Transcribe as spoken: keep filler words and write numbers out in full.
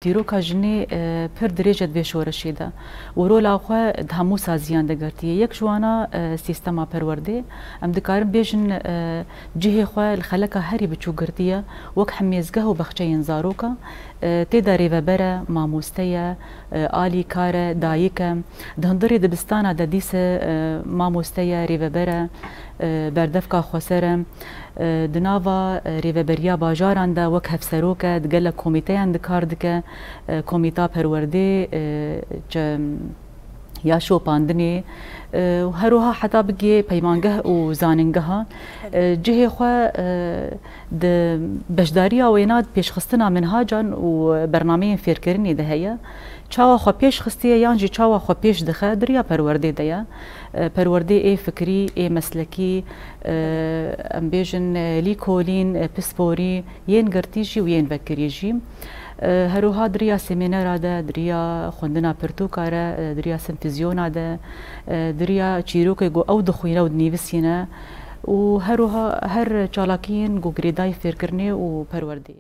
Dîroka jinê, e, pir dirêj e di vê şoreşê de û rola xwe di hemû saziyan de girtiye. Yek ji wana, e, sîstema perwerdê. Em dikarin bêjin, e, cihê xwe li xeleka herî biçûk girtiye, wek hemêzgeh û bexçeyên zaroka. E, tê de rêveber e, mamoste ye, e, alîkar e, dayik e. Di hundirê dibistana de dîse, e, mamoste ye, rêveber e, e, berdevka xweser e. E, di nava, e, rêveberiya bajaran de wek hevserok e, di gelek komîteyan de kar dike, e, komîta perwerdê, e, çe-, ya şopandinê, e, û her wiha heta bigê peymangeh û zanîngeha, e, cihê xwe, e, di beşdariya wêna di pêşxistina minhacan û bernameyên fêrkirinê de heye. Çawa xwe pêş xistiye yan jî çawa xwe pêş dixe di riya perwerdê de ye. E, perwerdê ê fikrî, ê meslekî, e, em bêjin, e, lîkolîn, e, pisporî, yên girtî jî û yên vekirî jî. E, her wiha di riya semînera de, di riya xwendina pirtûka re, e, di riya simpoziyona de, e, di riya çîrokê ku ew dixwîne û dinivîsîne û her wiha her çalakiyên ku girêdayî fêrkirinê û perwerdê.